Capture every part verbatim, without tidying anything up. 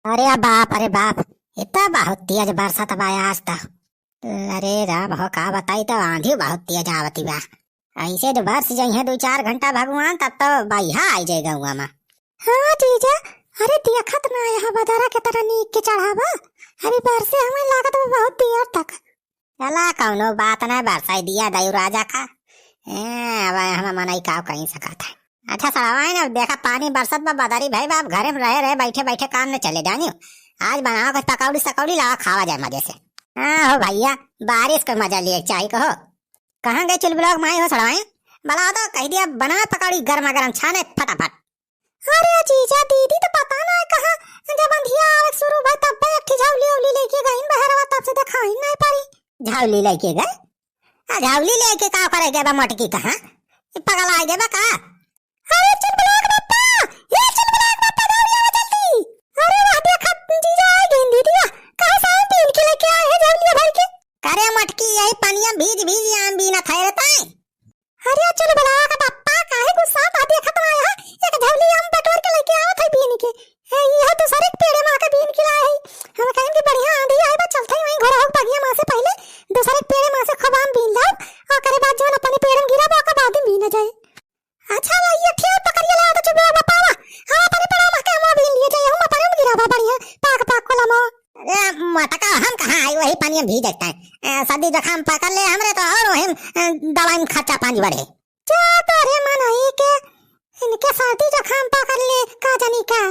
अरे बाप, अरे बाप, इतना बहुत तेज बरसत बा आज तो। अरे राम हो, का बताई, तो आंधी बहुत तेज आवती बा। ऐसे जो बरस जइहे दो चार घंटा भगवान, तब तो बइहा आई जाए गौवा में। हाँ जीजा, अरे देखत ना यहाँ बदरा के तरह नीक के चढ़ावा। अरे बरसे हमें लागत बा बहुत देर तक। चला, कौनो बात ना, बरसाई दिया दयू राजा का। ए, अब हम मनई का कहीं सकत है। अच्छा सड़वाइन, अब देखा पानी बरसत बा, बदरी भाई बा, अब घरे में रहे रहे, बैठे बैठे काम न चले जानियो। आज बनाओ कुछ पकौड़ी सकौड़ी, लावा खावा जाए मजे से। हाँ हो भैया, बारिश का मजा लिए चाही कहो। कहाँ गए चुलबुला के माई हो सड़वाइन? बला दो, कह दिया बना पकौड़ी गर्मा गर्म छाने फटाफट। अरे जीजा, दीदी तो पता ना कहाँ, जब अंधिया आवे शुरू भा तब एक ठे झौली उली लेके गईन बहरवा, तब से देखाई नहीं पारी। झौली लेके गए? आ झौली लेके का करे गए बा मोटकी कहाँ? ये पगला आ गए बा का? अरे चुलबुला के पप्पा, ये चुलबुला के पप्पा, दौड़ आवा जल्दी। अरे वाह, देखा जीजा आ गईन दीदी, वाह। कहाँ से आम बीन के लेके आए हैं झौलिया भर के? करे मोटकी, यही पनिया भीज भीज आम बीना था रे ताई। अरे चुलबुला के पप्पा, काहे गुस्सा बा? देखत ना है, एक झौली आम बटोर के लेके आवत है बीन के। ए, यह दूसरे के पेड़े में आके बीन के लाए है। हम कहेन कि बढ़िया आंधी आए बा, चलते ही वहीं घोड़ा होक बगिया माँ से पहले दूसरे के पेड़े माँ से खूब आम बीन लाओ, ओकरे बाद जौन अपने पेड़ में गिरा बा, ओकर बाद में बीना जाए। अच्छा ला, ये ठेर पकड़िए ले आओ तो चुलबुला के पप्पा, आवा, आवा अपने पेड़े में आके आम बीन लिए जाए, हम अपने में गिरा बा बढ़िया, पाक पाक कोला में। अरे मोटका, हम कहाँ आई वही पानी में भीज जाता है। ए, सर्दी जुकाम पकड़ ले हमरे तो और वही, ए, दवाई में खर्चा पानी बढ़े। जा तोरे मनई के, इनके सर्दी जुकाम पकड़ ले, का जानी का।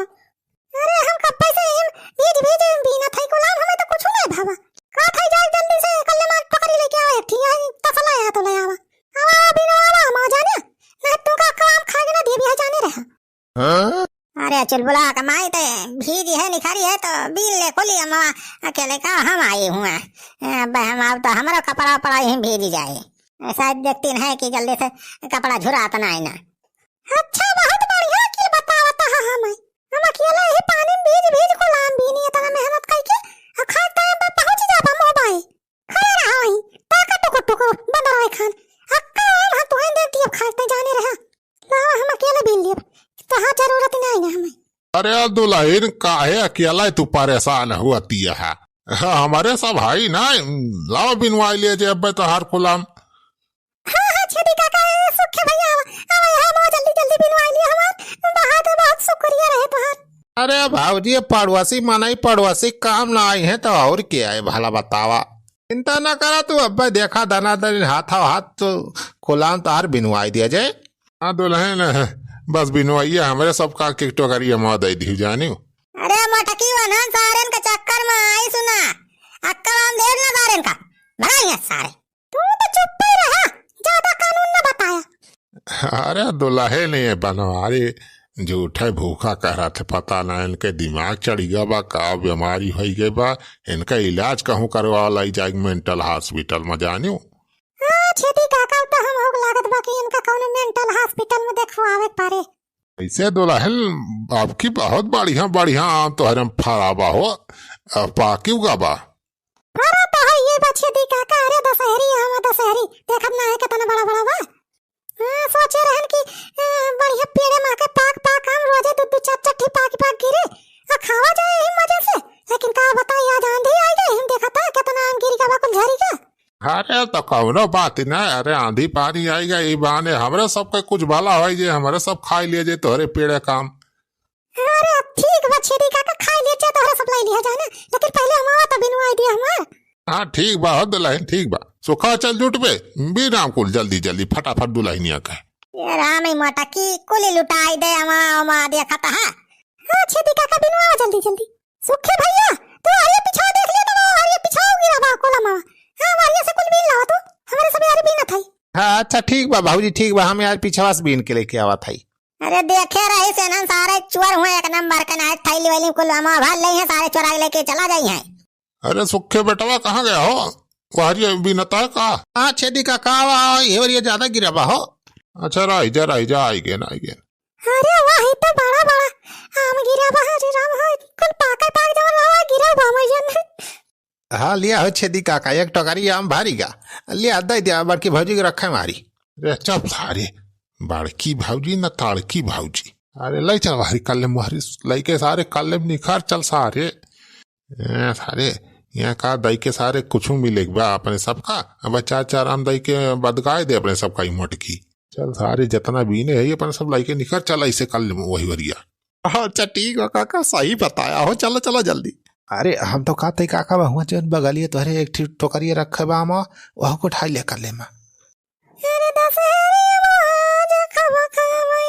अरे हम कब्बे से हम भीज भीज हम बीना थाई गुलाम, हमें तो कुछ नहीं भावा। का थाई जाए जल्दी से कल्ले मार पकड़ी लेके आवा एक ठिया, तसला है तो ले आवा। आवा, आवा, बीना आवा, माँ जाने, नहीं तू का काम खाए ना देवी है जाने रहा। हाँ? अरे चुलबुला के माई ते भीजी है, निखारी है तो बीन ले खोली, हम अकेले का हम आई हुआ। अब हम, अब तो हमारा कपड़ा उपड़ा ही भीजी जाए। शायद देखती नहीं कि जल्दी से कपड़ा झुरात ना है ना। अच्छा, बहुत बढ़िया कि बतावत है हमें। हम अकेले ही पानी में भीज भीज गुलाम बीनी, इतना मेहनत करके, और खाए टाइम पे पहुंच जाबा मोबाइल। खड़ा रहा वहीं, ताका टुकुर टुकुर, बंदर आए खान। अक्का हम हाथ धोए देती, अब खाते जाने रहा। लावा, हम अकेले बीन लेब, तोहार जरूरत नहीं ना हमें। अरे दुलहिन, काहे अकेला तू परेशान हुआ तिया है? हमरे सब हई ना, लावा बिनवाई ले जे अब्बे तोहार कुलाम। हाँ, हाँ, छेदी काका, ए, सुखे भैया, आवा, आवा, यहाँ आवा, जल्दी, जल्दी बिनवाई लिया हमार। बहुत, बहुत शुक्रिया रहे तोहार। अरे भौजी, पड़ोसी मनई, पड़ोसी काम ना आई है तो और के आए भला बतावा। चिंता ना करा तू, अब्बे देखा दनादन हाथों हाथ तो कुलाम तोहार बिनवाई दिया जाए। हाँ दुलहिन, बस बिनवाइया हमरे सब का एक टोकरी अमवा दे दी जानी। अरे मोटकी वनन सारेन के चक्कर में आई सुना, अक्का हम देर ना सारेन का, भगाइए सारे। तू तो चुप ही रहा, ज्यादा कानून ना बताया। अरे दुलहिन, ये बनवारी झूठे भूखा कह रहा थे, पता ना इनके दिमाग चढ़ गया बा, का बीमारी हो गई बा, इनका इलाज कहूँ करवा लाई जाए मेंटल हॉस्पिटल में जानियो। हाँ, छेदी काका, तो हम होग लागत बा कि इनका कौनो मेंटल हॉस्पिटल में देखवावे के पड़े। ऐसे दुलहिन, आपकी बहुत बढ़िया, बढ़िया आम तोहरे में फरा बा हो, अब पाकी उगा बा। फरा तो है ये बा छेदी काका, अरे दशहरी आम दशहरी, देखत ना है कितना बड़ा बड़ा बा। हाँ, सोचे रहन कि, अ, बढ़िया पेड़े में आके पाक पाक आम रोजे दू दू चार चार ठी पाक पाक गिरे, आ खावा जाए यही मजे से। लेकिन का बताई, आज आंधी आई गई, हम देखा था कितना आम गिर गया बा, कुल झरी गया। अरे तो कौनो बात ना, अरे आंधी पानी आएगा, ई बहाने हमरे सबके कुछ भला होई जे हमरे सब खाई लिए जे तोहरे पेड़े काम। अरे ठीक बा छेदी काका, खाई लिए जे तोहरे सब लाई लिया जाए ना, लेकिन पहले हम आवा तो बिनवाई दिया हमार। हाँ ठीक बा, हो दुलहिन ठीक बा, सुखा चल जुट बे, बीन आम कुल जल्दी जल्दी फटाफट दुलहिनिया कहे। ये राम, ई मोटकी कुल लुटाई दे, अमा, अमा, देखा था। हाँ छेदी काका, बिनवावा जल्दी जल्दी। सुखे भैया, तू हरिया पिछाव देख लिया तो, वो हरिया पिछाव गिरा बा कोला मावा। हाँ, वो हरिया से कुल बीन लावा तू, हमारे सब यार बीना थाई। हाँ, अच्छा ठीक बा भौजी, ठीक बा, हम यार पिछवा से बीन के लेके आवा थाई। अरे देखे रही से ना सारे चोर हुए एक नंबर के, ना थैली वैली कुल मावा भर ले हैं, सारे चोरा के लेके चला जाई हैं। अरे सुखे बेटवा, कहाँ गया हो? वो हरिया बीनता है का? हाँ छेदी काका, आवा, आवा, ये हरिया ज्यादा गिरा बा हो। अच्छा, रही जा, रही जा, आई गए ना, आई गए। अरे वाह, ई तो बड़ा बड़ा आम गिरा बा, हरे राम हो, कुल पाका पाक जवन रहा गिरा बा हमर जन। हाँ, लिया हो छेदी काका, एक टोकरी आम भारी गा, लिया दे दिया बड़की भौजी के रखे मारी। रे चुप सारे, बड़की भौजी न ताड़की भौजी। अरे लाई चल वहरी कल्ले मुहरी, लइके सारे कल्ले निखर चल सारे। ए, सारे, यहाँ का दई के सारे कुछ मिले के बा अपने सबका। अब चार चार आम दई के बदगाए दे अपने सबका ही मोटकी। चल सारे, जितना बीने है अपने सब लइके निखर चल, ऐसे कल्ले वही वरिया। अच्छा ठीक बा काका, सही बताया हो, चलो चलो जल्दी। अरे हम तो कहते काका बा हुआ जौन बगलिए तोहरे एक ठी टोकरिए रखे बा आमा, वह को उठा लिया कल्ले मा। अरे दशहरी आज खबा खबा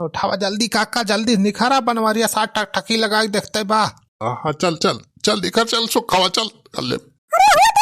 उठावा जल्दी काका, जल्दी निखरा बनवरिया साथ टकटकी लगा के देखते बा। हाँ, हाँ, चल, चल, चल, निखर, चल, सुखावा, चल, कल्ले। अरे हो